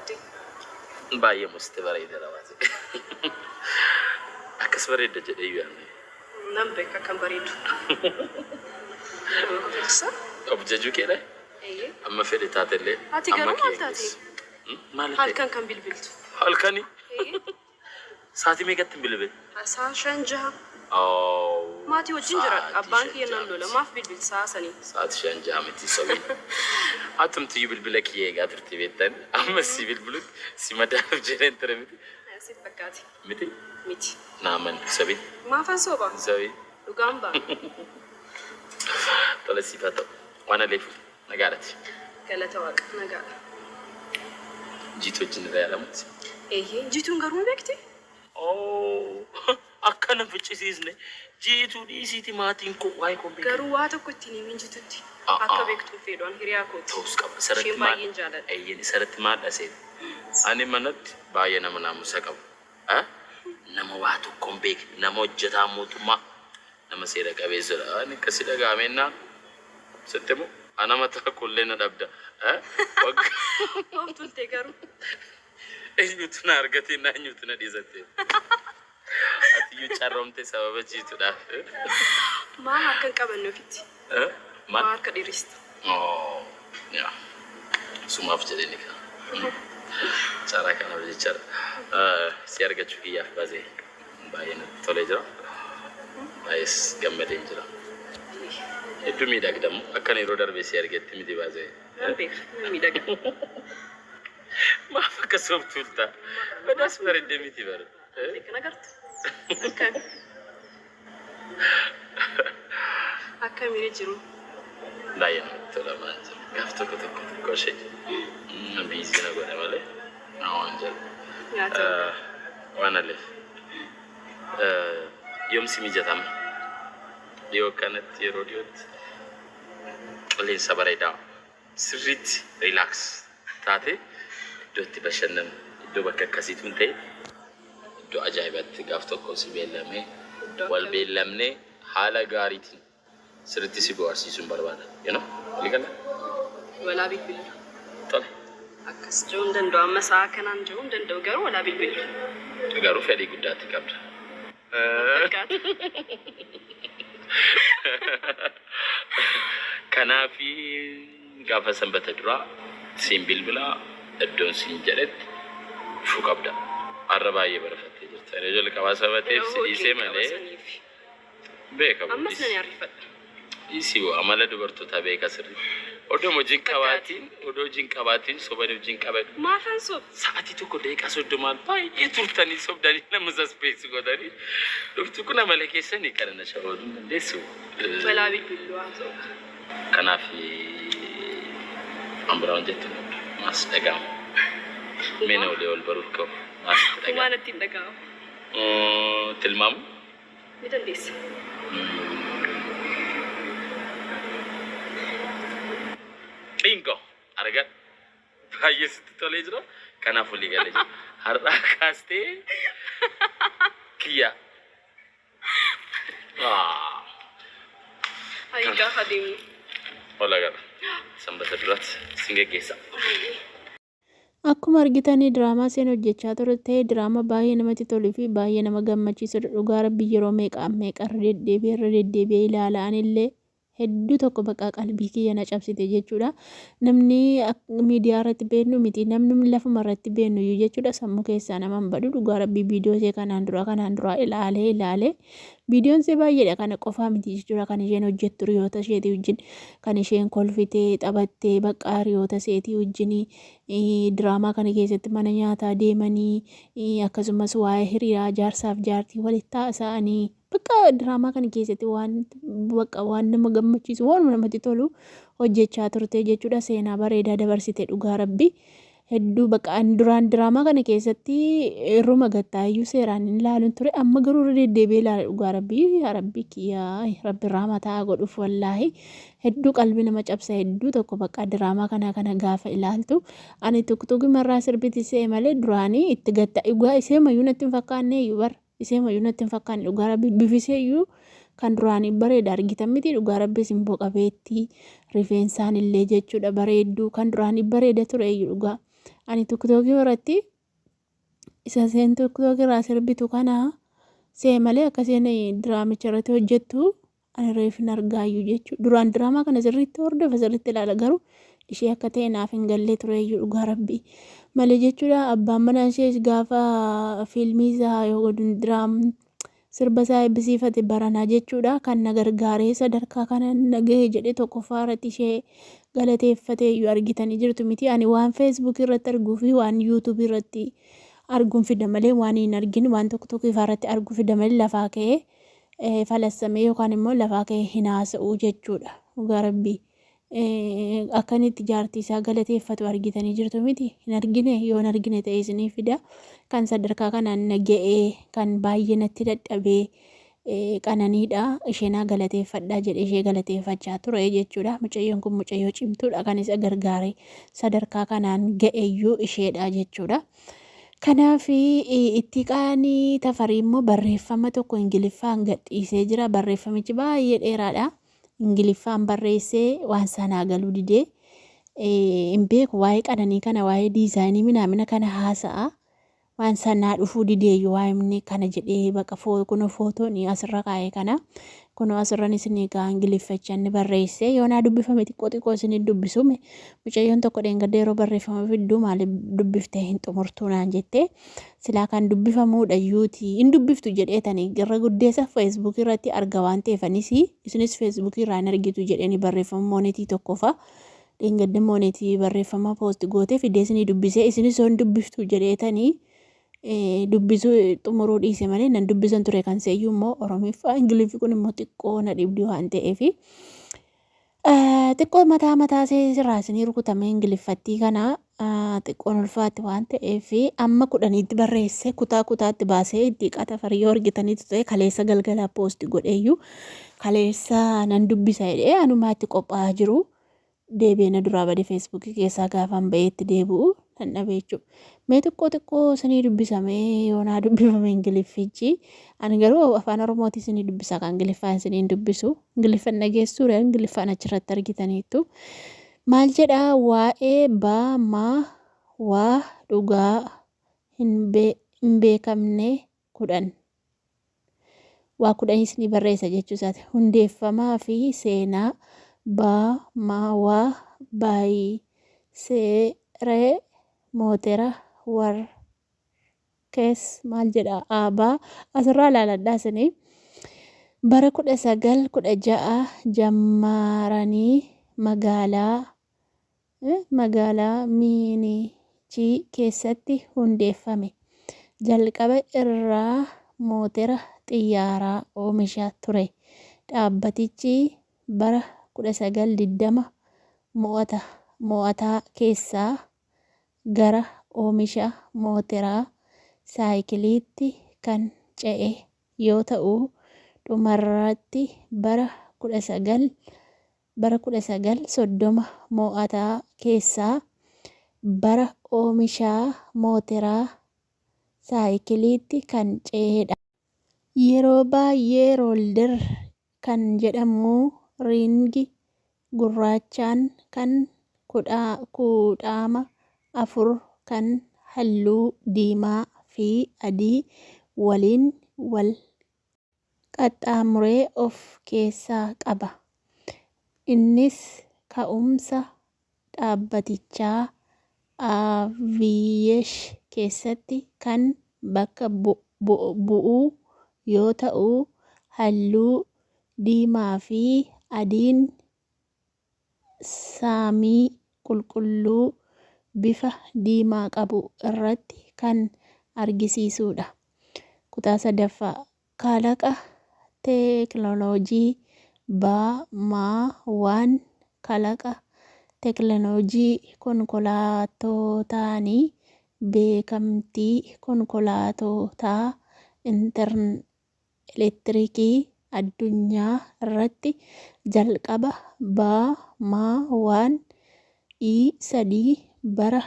Uffattee. Baay'ee musti bareeda rawaase. Akkas bareedda jedhee iyyuu yaadne. Nan beeka akkan bareedu. Nama kofalchisa. Of jajuu keedha? Eeyyee. Amma fedhe taatellee Ati amma garuu maal kee taate? Maal ta'e? Halkan kan bilbiltu. Halkani? Eeyyee. Sa'aatii meeqatti hin bilbile? Sa'a 5 6. Oh, Maatii wajjin jiraadha. sa'aatii Abbaan 5 kiyya nan 6 lola. miti. Maaf bilbilta sa'a sanii? Sa'aatii 5 6 miti sobiin. Atumtiyyuu bilbila kiyya eegaa turte beektan. Amma si bilbilutti si madaaluuf jedheen ture miti. Siif fakkaate. Miti? Miti. Naa amani sobiin. Maafan soba? Sobiin. Dhugaan ba'a. Tola siif haa ta'u. Waan aleef nagaadhati. Galata Waaqa nagaadha. Jiituu wajjin irra yaalamutti. Eeyyee. Jiituun garuu ni beekti? Oh, akka na ficcisiisne. Jiituu dhiisiiti maatiin koo waa'ee koo hin beekan. Garuu waa tokko itti hin himin Jitutti. Ah, Akka ah. beektu hin fedhu an hiriyaa kooti. Ta'us qaba. Isarratti Isheen maal baay'een jaaladha. eeyyeen isarratti maal dhaseeti? Ani manatti baay'ee nama naamusa qabu. Eh? Nama waa tokko hin beekne, nama hojjetaa mootummaa, nama seera qabeessadha. Ani akkasi dhaga'ameennaan sitti himu ana mataa koollee na dhabda. Eh? Waggaa Of tulte garuu. Eenyutu na argatee na eenyutu na dhiisatte? Atiyyuu carroomte sababa jiituudhaaf. Maa harka hin qabanne ofitti? Eh? Maa Maal? harka diriirsta? Oh, yaa. Sumaaf jedhee ni ka'a. Carraa kanaaf jechaadha. Si argachuu kiyyaaf baasee baay'ee natti tolee jira. Baay'ees gammadeen jira. Hedduu miidhagdamu akkan yeroo darbee si argetti miti baasee. Nan beeka, nan miidhaga. Maaf akka sooftuulta? Badaas bareedde miti bara. Nan beeka, nagartu. Akkami? Akkamiire jiru? Baay'ee namatti tola maan jiru. Gaaf tokko tokko xiqqoo ishee biizii na godhe malee waan jedhu. Nyaata. Waan aleef. Yoom si mijatama? Dhiyoo kanatti yeroo dhiyootti qilleensa bareedaa sirriitti relax taate iddoo itti bashannanu iddoo bakka akkasiitu hin ta'e iddoo ajaa'ibatti gaaf tokko si beellamee Iddoo wal akkamii? beellamnee haala gaariitiin sirriitti si bohaarsiisuun barbaada. You know? Walii gala? Walaa bilbillu. Tole. Akkas je'uu hin danda'u. Amma sa'a kanaan je'uu hin danda'u garuu walaa bilbillu. Garuu fedhii guddaatti qabda. Fakkaata. Kanaafi gaafa sanbata duraa siin bilbilaa iddoon siin jedhetti dhufuu qabda. Har'a baay'ee barafattee jirta. Yeroo jalqabaa sababa ta'eef si Hojii dhiisee qaba malee saniif. beeka Ammas boodis. nan ariifadha. Dhiisi amala dubartootaa beeka sirriitti. Odoo hojii hin Fakkaate. qabaatiin odoo hojii hin qabaatiin sobanii hojii hin qabadhu. Maafan soba? Sa'aatii 1 daqiiqaa 30 baay'ee turtanii sobdanii nama suspense godhanii dhuftu kun amala keessanii kana na shawaduu hin dandeessu. Balaa bilbillu haa ta'u. Kanaaf waan biraa waan jettu hin qabdu. Maas dhaga'ama. Mee na Humaa walii wal baruuf ka'u. Maas itti humaa dhaga'ama. natti hin dhaga'amu. Tilmaamu? Ni dandeessa. Bingo! Argadhu. Baay'ee sitti tolee jira. Kanaaf walii galee jira. Har'aa kaastee kiyya. Ah, Ayi gaafa deemnu. Wal agarra. Sanbata duraatti sin geggeessa. Ayi. Akkuma argitanii diraamaa isheen hojjechaa turte diraamaa baay'ee namatti toluu fi baay'ee nama gammachiisudha. Dhugaa rabbii yeroo meeqa meeqa irra deddeebi'ee irra deddeebi'ee ilaala anillee hedduu tokko bakka qalbii kiyya na cabsite jechuudha. Namni miidiyaa irratti beeknu miti namni lafuma irratti beeknu iyyuu jechuudha sammuu keessaa nama hin badu. Dhugaa rabbii viidiyoo ishee kanaan duraa ilaalee ilaalee viidiyoon ishee baay'eedha kana qofaa miti jechuudha kan isheen hojjettu hiriyoota isheetii wajjin kan isheen kolfitee taphattee bakka hiriyoota isheetii wajjin diraamaa kana keessatti mana nyaataa deemanii akkasumas waa'ee hiriyaa jaarsaaf jaartii walitti haasa'anii bakka diraamaa kana keessatti waan bakka waan nama gammachiisu waan namatti tolu hojjechaa turte jechuudha. Seenaa bareedaa dabarsite dhugaa rabbi. Hedduu bakka ani duraan diraamaa kana keessatti irruma gattaayyuu seeraan hin ilaaluun ture amma garuu irra deddeebi'ee ilaala dhugaa rabbii yaa rabbii kiyyaa rabbi rahmataa godhuuf wallaahi hedduu qalbii nama cabsa hedduu tokko bakka diraamaa kana kana gaafa ilaaltu ani tuktukimarraa sirbiti se'e malee duraanii itti gatta dhugaa isee mayyuu natti hin fakkaanne iyyuu bara isee mayyuu natti hin fakkaanne dhugaa rabbii bifisee iyyuu kan duraanii bareeda argitan miti dhugaa rabbii simboo qabeettii rifeensaan illee jechuudha bareedduu kan duraanii bareeda ture iyyuu dhugaa. Ani tiktookii irratti isa isheen tiktookii irraa sirbitu kana see malee akka isheen diraamicha irratti hojjettu ani reef hin argaayyuu jechuudha. Duraan diraamaa kana sirriitti hordofa, sirriitti ilaala, garuu ishee akka ta'e naaf hin gallee tureeyyuu dhugaa rabbii. Malee jechuudha, abbaan manaa ishees gaafa fiilmii isaa yookiin diraam sirba isaa eebbisiifate baranaa jechuudha, kan na gargaaree sadarkaa kana na gahe jedhee tokkoffaa irratti ishee galateeffatee iyyuu argitanii jirtu miti. Ani waan feesbuukii irratti arguu fi waan yuutuubii irratti arguun fida malee, waan hin argin waan tokko tokko ifaa irratti arguu fida malee, lafaa ka'ee falassamee yookaan immoo lafaa ka'ee hin haasa'u jechuudha. Dhugaa rabbii. Akka inni itti jaartii isaa galateeffatu argitanii jirtu miti. Hin argine? Yoo hin argine ta'e isinii fida. Kan sadarkaa kanaan na ga'ee, kan baay'ee natti dadhabee qananiidha. Isheenaa galateeffadhaa jedhee ishee galateeffachaa ture jechuudha. Mucayyoon kun mucayyoo cimtuudha. Kan isa gargaare sadarkaa kanaan ga'eeyyuu isheedha jechuudha. Kanaaf itti qaanii Tafarii immoo barreeffama tokko Ingiliffaan gadhiisee jira. Barreeffamichi baay'ee dheeraadha. Ingiliffaan barreessee waan sanaa galuu didee hin beeku. Waa'ee qananii kana, waa'ee diizaayinii minaamina kana haasa'a. Waan sanaa dhufuu dideeyyu waa inni kana jedhee baqa. Kunoo footoon asirra kaa'e kana, kunoo asirran isinii kaa Ingiliffachaa inni barreesse. Yoo naa dubbifame xiqqoo xiqqoo isinii dubbisume. Mucayyoon tokko dheengadda yeroo barreeffama fidduu maaliif dubbiftee hin xumurtuu naan jettee, silaa kan dubbifamuudha yuutii hin dubbiftu jedheetanii irra guddeessa feesbuukii irratti arga waan ta'eefanis isinis feesbuukii irraa hin argitu jedheeni barreeffama moonetii tokkofa dheengadda moonetii barreeffama poost gootee fidee isinii dubbisee, isinis yoo hin dubbiftu jedheetanii dubbisuu xumuruu dhiise malee nan dubbisan ture. Kan seeyyuu immoo Oromiffaa Ingiliffi kun immoo xiqqoo na dhibdi waan ta'eefi. Xiqqoo mataa mataa sirraa isinii rukutamee Ingiliffattii kana xiqqoon ulfaatti waan ta'eef amma 10tti barreesse, kutaa kutaatti baasee itti Tafarii yoo argitaniitu ta'e kaleessa galgalaa poosti godheeyyuu, kaleessa nan dubbisa jedhee anumaa itti qophaa'aa jiru deebi'ee na duraa bade. Feesbuukii keessaa gaafan ba'eetti deebi'u nan dhabe jechuudha. Mee xiqqoo xiqqoo isinii dubbisamee yoo naa dubbifame Ingiliffichi. Ani garuu afaan Oromootii isinii dubbisa, kan Ingiliffaan isinii hin dubbisu. Ingiliffan dhageessuudha, Ingiliffaan achirratti argitaniittu. Maal jedhaa? Waa'ee baa maa waa dhugaa hin beekamne 10. Waa 10 isinii barreessa jechuu isaati. Hundeeffamaa fi seenaa baa maa waa baay'iseeree mootera war kees maal jedha aabaa asirraa ilaaladhaa isinii. Bara 1916 jammaaranii magaalaa Miinichii keessatti hundeeffame. Jalqaba irraa mootera xiyyaaraa oomisha ture. Dhaabbatichi bara 1920 mo'ataa keessaa gara oomisha mooteraa saayikiliitti kan ce'e yoo ta'u, dhumarratti bara 1930 mo'ataa keessaa bara oomisha mooteraa saayikiliitti kan ce'edha. Yeroo baay'ee roolder kan jedhamu riingi gurraachaan kan kudhaama afur kan halluu diimaa fi adii waliin wal qaxxaamuree of keessaa qaba. Innis ka'umsa dhaabbatichaa Aviyeesh keessatti kan bakka bu'u yoo ta'u, halluu diimaa fi adiin samii qulqulluu bifa diimaa qabu irratti kan argisiisudha. Kutaa sadaffaa, kalaqa teekinooloojii baa maa waan kalaqa teekinooloojii konkolaattotaanii beekamtii konkolaattotaa elektiriikii addunyaa irratti jalqaba baa maa waan i 3 bara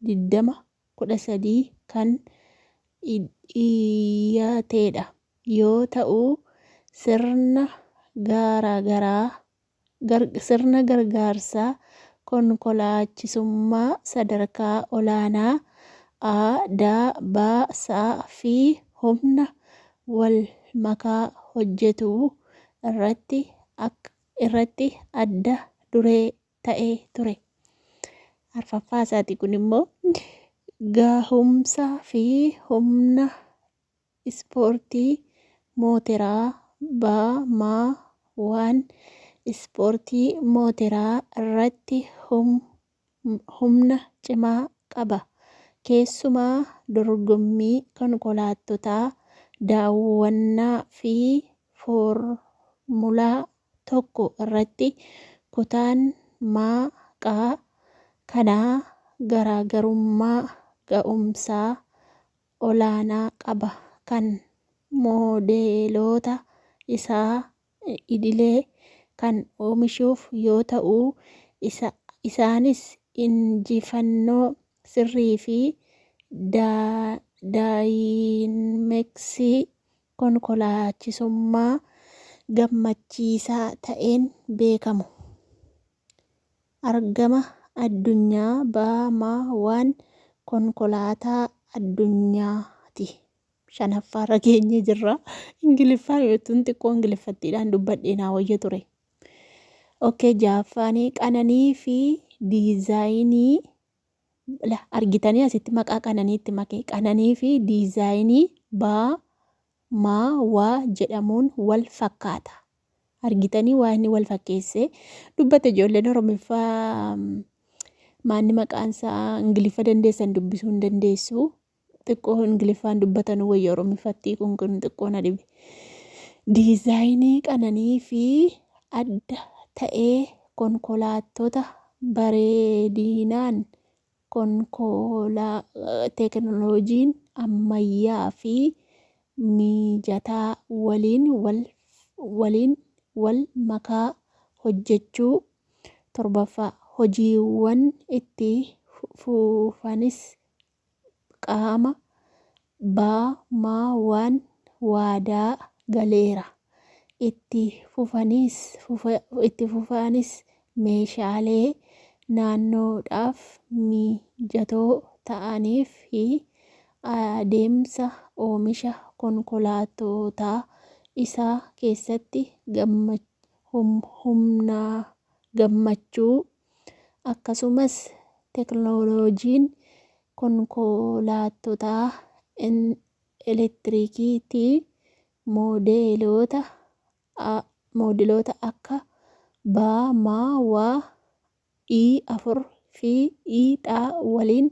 2013 kan dhiyaatedha yoo ta'u, sirna gargaarsaa konkolaachisummaa sadarkaa olaanaa A, D, B, S fi humna wal makaa hojjetu irratti adda duree ta'ee ture. Arfaffaa isaati kun immoo gahumsa fi humna ispoortii mooteraa B, M, waan ispoortii mooteraa irratti humna cimaa qaba. Keessumaa dorgommii konkolaattotaa daawwannaa fi foormulaa 1 irratti kutaan maqaa kanaa garaagarummaa ga'umsaa olaanaa qaba kan moodeloota isaa idilee kan oomishuuf yoo ta'u, isaanis injifannoo sirrii fi daayinaamiksii konkolaachisummaa gammachiisaa ta'een beekamu. Argama addunyaa BM1 konkolaataa addunyaati. Shanaffaarra geenyee jirra. Ingiliffaan yootuun xiqqoo ingiliffattiidhaan dubbadhee naa wayya ture. Okay, ja'affaanii qananii fi diizaayinii argitanii asitti maqaa qananiitti make, qananii fi diizaayinii baa maa waa jedhamuun wal fakkaata. Argitanii waa inni wal fakkeessee dubbate. Ijoolleen Oromiffaa maanni maqaan isaa Ingiliffa dandeessan dubbisuu hin dandeessu. Xiqqoo Ingiliffaan dubbatan wayya, Oromiffatti kun xiqqoo na dhibe. Diizaayinii qananii fi adda ta'ee konkolaattota bareedinaan teekinooloojiin ammayyaa fi mijataa waliin wal makaa hojjechuu. Torbaffaa, hojiiwwan itti fufanis qaama BM1 waadaa galeera. Itti fufanis meeshaalee naannoodhaaf mijatoo ta'anii fi adeemsa oomisha konkolaattotaa isaa keessatti humna gammachuu, akkasumas teekinooloojiin konkolaattotaa elektiriikiitii moodeloota akka B, M, W, I4 fi I X waliin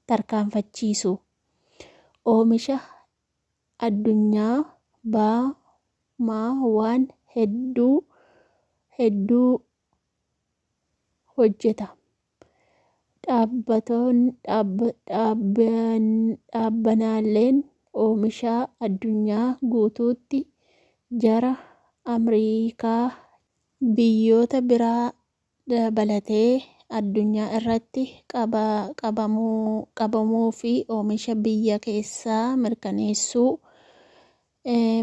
tarkaanfachiisu. Oomisha addunyaa BM1 hedduu hedduu hojjeta. Dhaabbanaaleen oomishaa addunyaa guutuutti jara Ameerikaa biyyoota biraa dabalatee addunyaa irratti qabamuu fi oomisha biyya keessaa mirkaneessuu.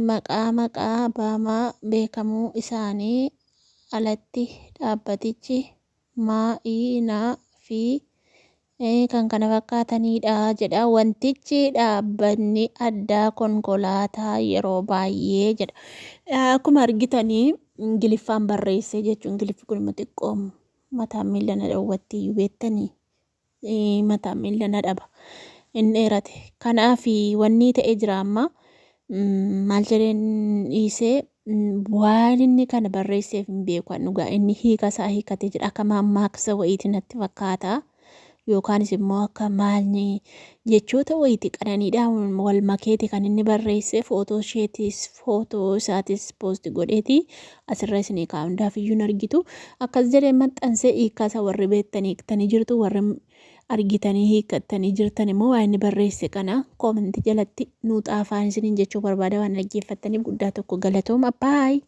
Maqaa maqaa baamaa beekamuu isaanii alatti dhaabbatichi maa'inaa fi kan kana fakkaatanidha jedha. Wantichi dhaabbanni addaa konkolaataa yeroo baay'ee jedha. Akkuma argitanii Ingiliffaan barreessee jechuun Ingiliffi kun immoo xiqqoo mataan miila na dhowwatti iyyuu beektanii, mataan miila na dhaba. Inni dheerate. Kanaaf wanni ta'ee jira amma maal jedheen dhiisee, waan inni kana barreesseef hin beeku. Dhugaa inni hiika isaa hiikatee jira, akka mammaaksa wayiiti natti fakkaata. Yookaanis immoo akka maalni jechoota wayiiti qananiidhaan wal makeeti kan inni barreesse. Footoo isheetis footoo isaatis post godheeti asirra isinii kaa'u, hundaaf iyyuu hin argitu. Akkas jedhee maxxansee, hiikkaa isaa warri beektanii hiiktanii jirtu, warri argitanii hiikkattanii jirtan immoo waan inni barreesse kana koomentii jalatti nuu xaafaa isiniin jechuu barbaada. Waan dhaggeeffattaniif guddaa tokko galatooma. Baay.